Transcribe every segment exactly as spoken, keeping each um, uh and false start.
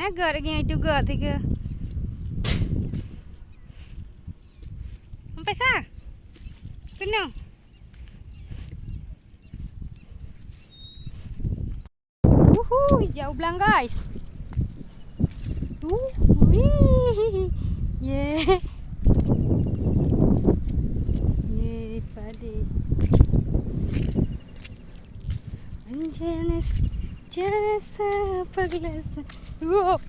Agak lagi itu gak tiga. Sampai sah. Kena. Wuhu, jauh belang, guys. Wuhu. Ye. Ye, padi. Jenis, jenis apa gelas? Wow.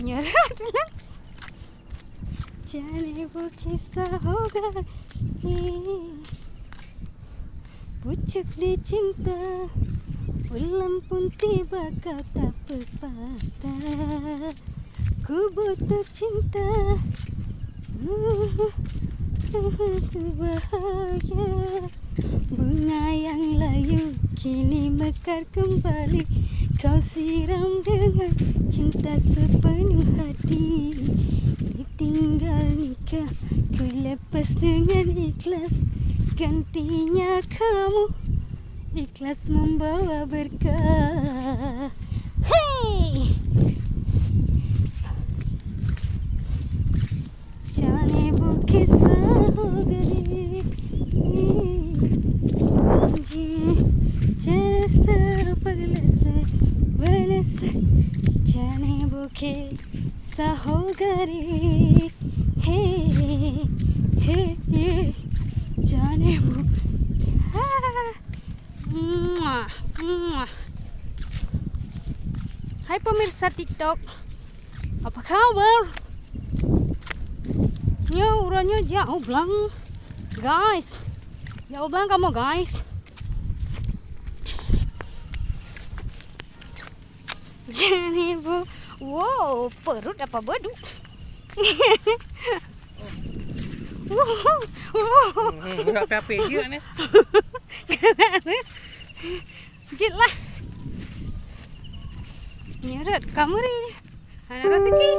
Nyerah dulu. Jane bu kisah hoga. Pucuk di cinta, bulan pun tiba kau tak berpatah. Ku butuh cinta, bahagia. Bunga yang layu kini mekar kembali. Kau siram dengan cinta sepenuh hati. Ditinggal nikah, ku lepas dengan ikhlas. Gantinya kamu ikhlas membawa berkah. Hey! Jane bu kisah gari. Ji, jasa paglasa, balasa. Jane bu kisah gari. Hey, hey, hey. Jane bu. Ah. Muah, muah. Hai pemirsa TikTok. Apa kabar? Nyoe uroe nyoe jak u blang, guys. Jak u blang kamoe, guys. Jadi, bu, wow, perut apa beduk? Wuh, wuh. Hmm, enggak api-api je ni. Jit lah. Nyerot kamari. Hana rezeki.